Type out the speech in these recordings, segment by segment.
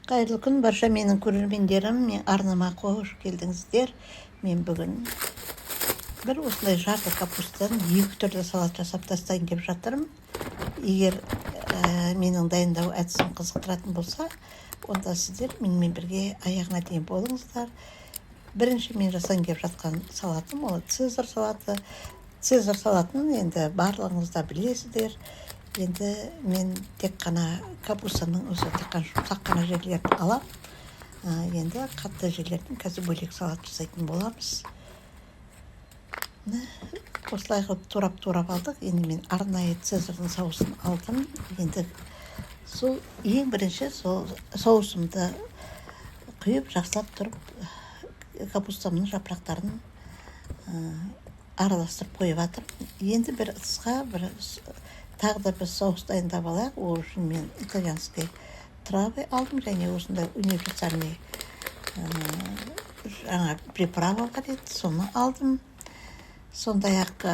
Қайырлы күн, барша менің көрермендерім! Мен арнама қош келдіңіздер. Мен бүгін бір осындай жарты капустадан екі түрлі салат жасап тастайын деп жатырмын. Егер менің дайындау әдісім қызықтыратын болса, онда сіздер менімен бірге аяғына дейін болыңыздар. Бірінші мен жасайын деп жатқан салатым — ол цезарь салаты. Цезарь салатын енді барлығыңыз да білесіздер. Енді мен тек қана капустаның осы тек қана жұмсақ қана жерлерін аламын. Енді қатты жерлерін қазір бөлек салат жасайтын боламыз. Осылай қылып турап-турап алдық. Енді мен арнайы цезарьдың соусын алдым. Енді сол ең бірінші сол соусымды құйып, жақсылап тұрып капустамның жапырақтарын араластырып қойып жатырмын. Енді бір ыдысқа бір тағы да бір соус дайындап алайық. Ол үшін мен итальянский травы алдым және осындай универсальный жаңа приправа бар еді, соны алдым. Сондай ақ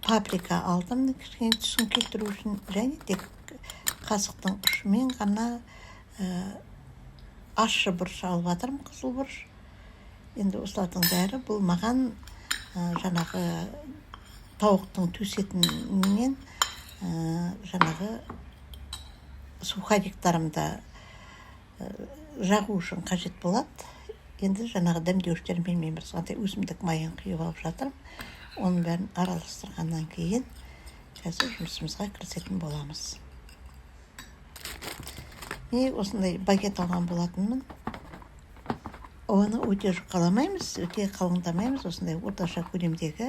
паприка алдым, кішкене түсін келтіру үшін, және тек қасықтың ұшымен ғана ащы бұрыш алып жатырмын, қызыл бұрыш. Енді осылардың бәрі бұл маған жаңағы тауықтың төс етінен жаңағы сухариктарымды жағу үшін қажет болады. Енді жаңағы дәмдеуіштермен мен бір азғантай өсімдік майын құйып алып жатырмын. Оның бәрін араластырғаннан кейін қазір жұмысымызға кірісетін боламыз. Міне, осындай багет алған болатынмын. Оны өте жұқаламаймыз, өте қалыңдамаймыз, осындай орташа көлемдегі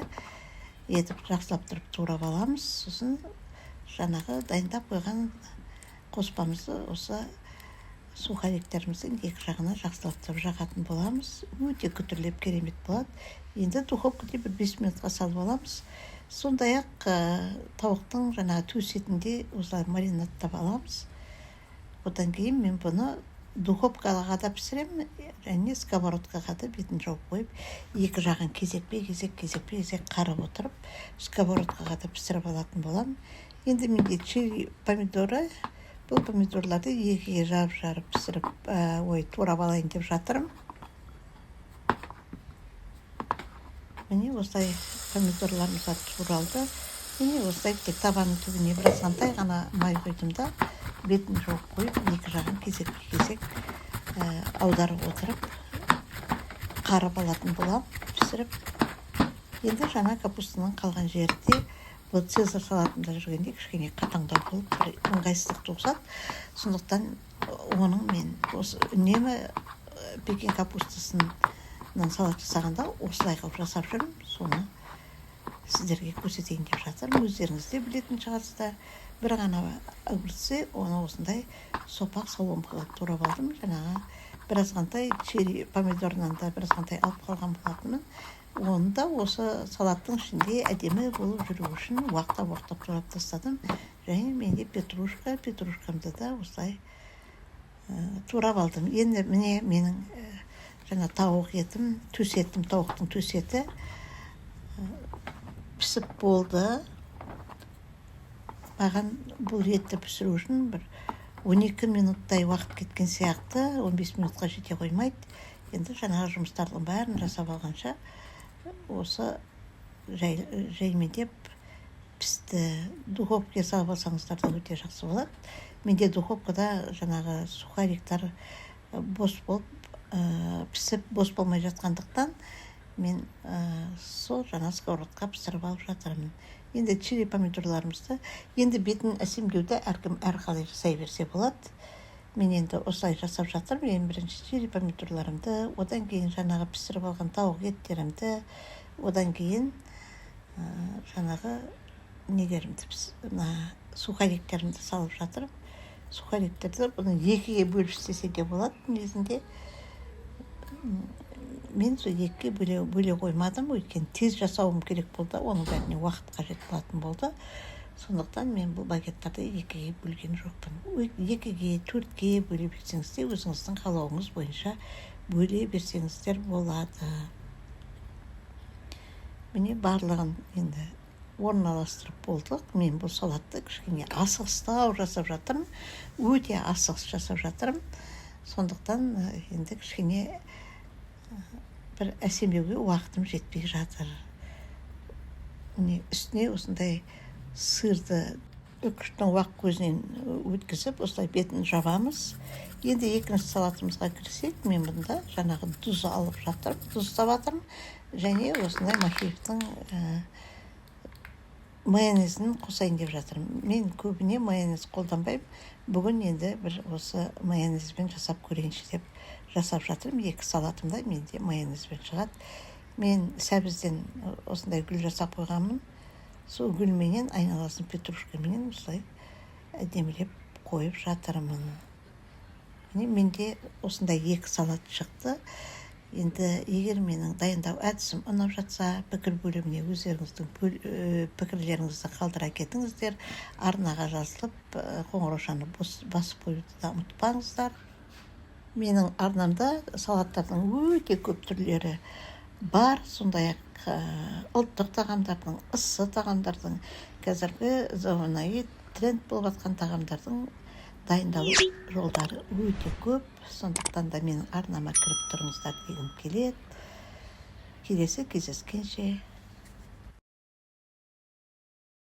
етіп жақсылап тұрып турап аламыз. Сосын жаңағы дайындап қойған қоспамызды осы сухариктеріміздің екі жағына жақсылап тұрып жағатын боламыз. Өте күтірлеп керемет болады. Енді духовкада бір 5 минутқа салып аламыз. Сондай ақ тауықтың жаңағы төс етін де осылай маринадтап аламыз. Одан кейін мен бұны духовкаға да пісіремін және сковородкаға да бетін жауып қойып, екі жағын кезекпе кезек, кезекпе кезек қарап отырып, сковородкаға да пісіріп алатын боламын. Енді менде черри помидоры. Бұл помидорларды екіге жарып жарып пісіріп, ой, турап алайын деп жатырмын. Міне, осылай помидорларымыз да туралды. Міне, осылай тек табанның түбіне бір азғантай ғана май құйдым да, бетін жауып қойып, екі жағын кезекпе кезек аударып отырып қарап алатын боламын пісіріп. Енді жаңа капустаның қалған жері де бұл цезарь салатында жүргенде кішкене қатаңдау болып, бір ыңғайсыздық туғызады. Сондықтан оның мен осы үнемі пекин капустасынан салат жасағанда осылай қылып жасап жүрмін. Соны сіздерге көрсетейін деп жатырмын. Өздеріңіз де білетін шығарсыздар. Бір ғана огурцы, оны осындай сопақ, соломка қылып турап алдым. Жаңағы бір азғантай черри помидорынан да бір азғантай алып қалған болатынмын. Оны да осы салаттың ішінде әдемі болып жүру үшін уақтап уақтап турап тастадым. Және менде петрушка, петрушкамды да осылай турап алдым. Енді міне, менің жаңа тауық етім, төс етім, тауықтың төс еті пісіп болды. Маған бұл етті пісіру үшін бір 12 минуттай уақыт кеткен сияқты, 15 минутқа жете қоймайды. Енді жаңағы жұмыстардың бәрін жасап алғанша осы жай, жаймендеп пісті. Духовкаға салып алсаңыздар да өте жақсы болады. Менде духовкада жаңағы сухариктар бос болып пісіп, бос болмай жатқандықтан, мен сол жаңа сковородқа пісіріп алып жатырмын. Енді чили помидорларымызды, енді бетін әсемдеуді әркім әрқалай жасай берсе болады. Мен енді осылай жасап жатырмын. Ең бірінші чили помидорларымды, одан кейін жаңағы пісіріп алған тауық еттерімді, одан кейін жаңағы нелерімді, мына сухариктерімді салып жатырмын. Сухариктерді бұны екіге бөліп істесе де болады негізінде. Мен сол екіге бөле қоймадым, өйткені тез жасауым керек болды, оның бәріне уақыт қажет болатын болды. Сондықтан мен бұл багеттарды екіге бөлген жоқпын. Екіге, төртке бөле берсеңіз де, өзіңіздің қалауыңыз бойынша бөле берсеңіздер болады. Міне, барлығын енді орналастырып болдық. Мен бұл салатты кішкене асығыстау жасап жатырмын, өте асығыс жасап жатырмын. Сондықтан енді кішкене бір әсемдеуге уақытым жетпей жатыр. Міне, үстіне осындай сырды үкіштің уақ көзінен өткізіп, осылай бетін жабамыз. Енді екінші салатымызға кірісейік. Мен бұнда жаңағы тұз алып жатырмын, тұздап жатырмын және осындай Махеевтің майонезін қосайын деп жатырмын. Мен көбіне майонез қолданбаймын, бүгін енді бір осы майонезбен жасап көрейінші деп жасап жатырмын. Екі салатым да менде майонезбен шығады. Мен сәбізден осындай гүл жасап қойғанмын. Сол гүлменен айналасын петрушкаменен осылай әдемілеп қойып жатырмын. Міне, менде осындай екі салат шықты. Енді егер менің дайындау әдісім ұнап жатса, пікір бөліміне өздеріңіздің пікірлеріңізді қалдыра кетіңіздер. Арнаға жазылып, қоңыраушаны басып қоюды да ұмытпаңыздар. Менің арнамда салаттардың өте көп түрлері бар, сондай ақ ұлттық тағамдардың, ыссы тағамдардың, қазіргі заманауи тренд болып жатқан тағамдардың дайындалу жолдары өте көп. Сондықтан да менің арнама кіріп тұрыңыздар дегім келеді. Келесі кездескенше.